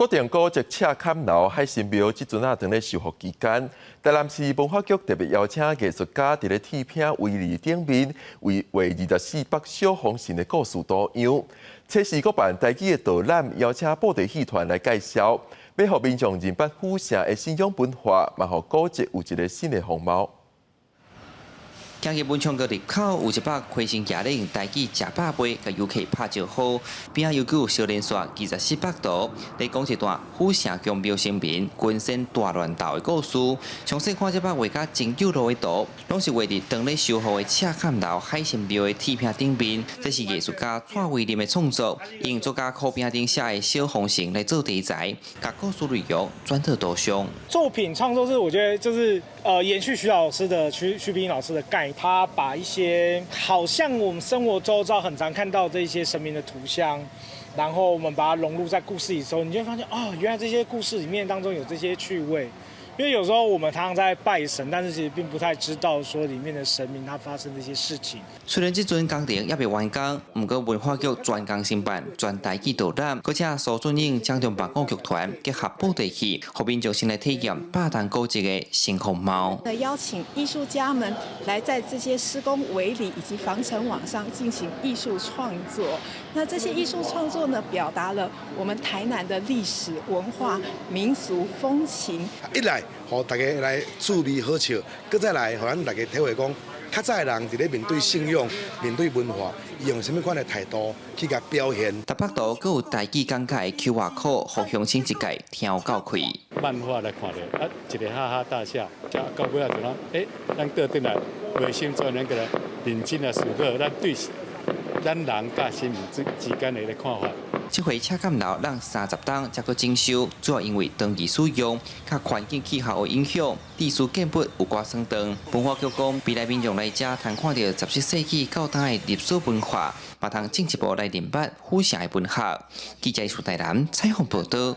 國定古蹟赤崁樓海神廟這陣仔當咧修復期間，台南市文化局特別邀請藝術家佇咧鐵餅圍籬頂面，為畫24幅小風神的故事圖樣。測試閣辦台語的導覽，邀請布袋戲團來介紹，欲予民眾認捌府城的信仰文化，嘛予古蹟有一個新的風貌。行入文昌閣入口有一幅開心賈玲台語食飽未，共遊客拍招呼，邊仔悠久相連紲24幅圖，咧講一段府城宮廟神明群仙大亂鬥的故事。詳細看這幅畫甲真有路的圖，攏是畫佇當咧修復的赤崁樓海神廟的鐵餅頂面。這是藝術家蔡威林的創作，用作家箍餅頂寫的小風神來做題材，共故事內容轉做圖像。作品創作是我覺得就是延續徐老師的徐徐冰老師的概念，他把一些好像我們生活周遭很常看到這些神明的圖像，然後我們把它融入在故事裡的時候，你就會發現哦，原來這些故事裡面當中有這些趣味。因為有時候我們常常在拜神，但是其實並不太知道說裡面的神明他發生這些事情。雖然這陣工程猶未完工，毋過文化局專工承辦全台語導覽，閣請蘇俊英掌中木偶劇團結合布袋戲，予民眾先來體驗百重古蹟的新風貌。邀請藝術家們來在這些施工圍籬以及防塵網上進行藝術創作。那這些藝術創作呢，表達了我們台南的歷史文化、民俗風情。一來，予大家來趣味好笑；閣再來，予咱大家體會講，較早的人佇咧面對信仰、面對文化，伊用啥物款的態度去共表現。逐幅圖閣有台語講解的 QR code，予鄉親一概聽有夠開。漫畫來看著，啊，一个哈哈大笑，才到尾仔就講，欸，咱倒轉來，回心轉咱過來認真來思考，咱對咱人佮神明之間的一个看法。這回赤崁樓咱30冬才閣整修，主要因為長期使用，佮環境氣候的影響，地勢建物有寡損斷。文化局講，未來民眾來遮通看著17世紀到今的歷史文化，嘛通進一步來認捌府城的文學。記者蘇台南採訪報導。